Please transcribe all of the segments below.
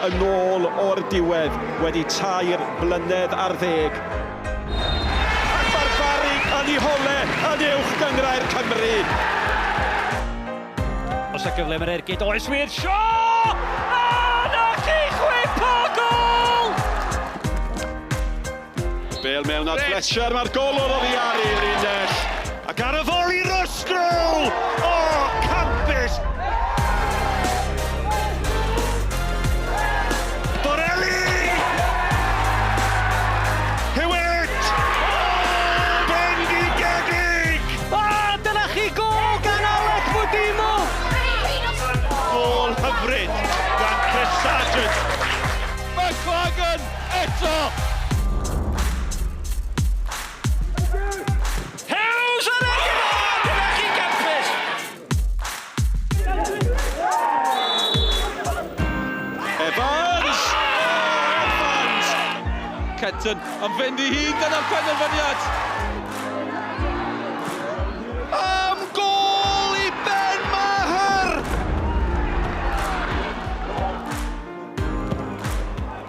yn ôl o'r diwedd wedi 3 blynedd ar ddeg. Ac mae'r Barri yn ei hole yn Uwch Gynghrair Cymru. Os a gyfle mae'r ergyd, oes wir, Shaw! A na chi chwip o gol! Bale mewn at Fletcher, mae'r golwr oddi ar ei linell. Ac ar y foli Roscrow! O, campus! Borelli! Hewitt! O, bendigedig! A dyna chi gol gan Alec Mudimu! Gôl hyfryd gan Chris Sargent. McLagan eto! Hughes yn ergyd! O, dyna chi gampus! Evans! O, Evans! Kenton am fynd i hun, dyna'r penderfyniad! Am gôl i Ben Maher!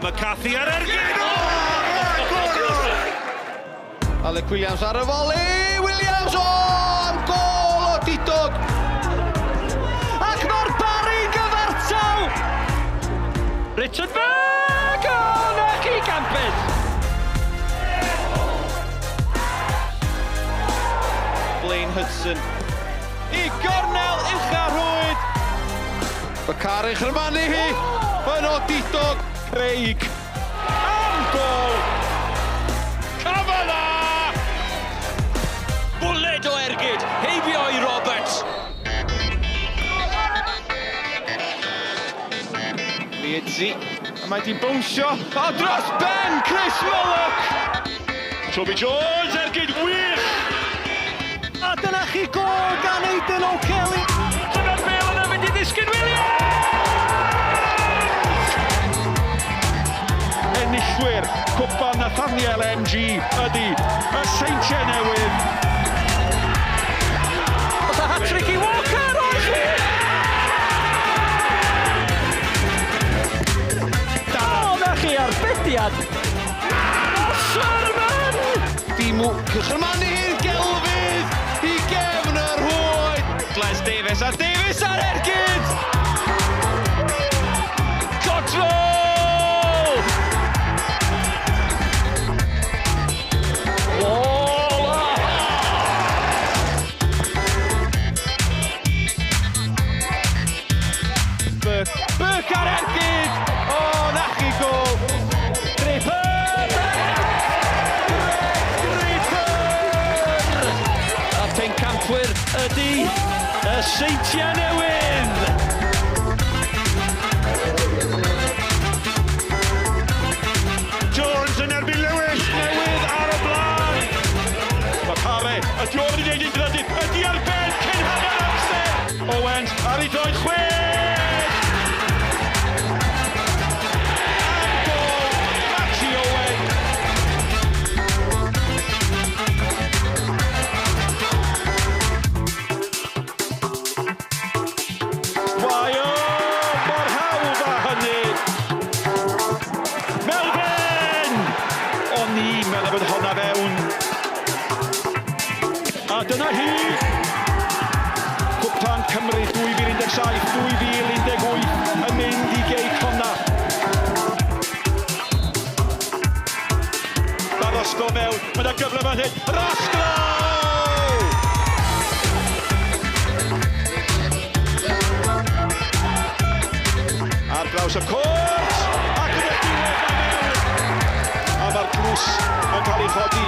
McCarthy ar ergyd! O, ragorol! Alec Williams ar y foli! Williams! O! Am gôl o Didog! Ac mae'r Barri'n gyfartal! Richard Berg! O, na chi gampus! Blaine Hudson i gornel ucha rhwyd! Bakari chyrmanu hi! Yn o Didog! Craig. Am gôl! Kavanagh! Bwled o ergyd, heibio i Roberts. Liedzi. A mae di bownsio. O, dros ben Chris Mullock! Toby Jones, ergyd wych! A dyna chi gol gan Aidan O'Kelly! Dyna'r bêl yna mynd i ddisgyn Williams! Enillwyr Cwpan Nathaniel MG ydy y Seintiau Newydd. Oes a hat-trick i Walker, oes wir! O, na chi arbediad! O, Sherman! Dimu chyrmanu hi'r gelfydd i gefn yr rhwyd! Les Davies a Davies ar ergyd! Cottrell! Wall! Burke. Burke ar ergyd! O, na chi gôl! Draper! Draper! A'r pencampwyr ydy y Seintiau Newydd! Jones yn erbyn Lewis, newydd ar y blaen. Mae Pare, ydy o'n mynd i wneud un drydydd, ydy ar ben cyn hanner amser! Owens ar ei droed chwech! Am gôl, Matty Owen! Wyo, mor hawdd â hynny! Melvin! O'n i'n meddwl bod honna fewn. A dyna hi! Cwpan Cymru 2017-2018 yn mynd i Gei Connah. Barosgo fewn, mae yna gyfle fan hyn. Roscrow! Ar draws y cwrt, ac yn y diwedd mae mewn. A mae'r tlws yn cael ei chodi.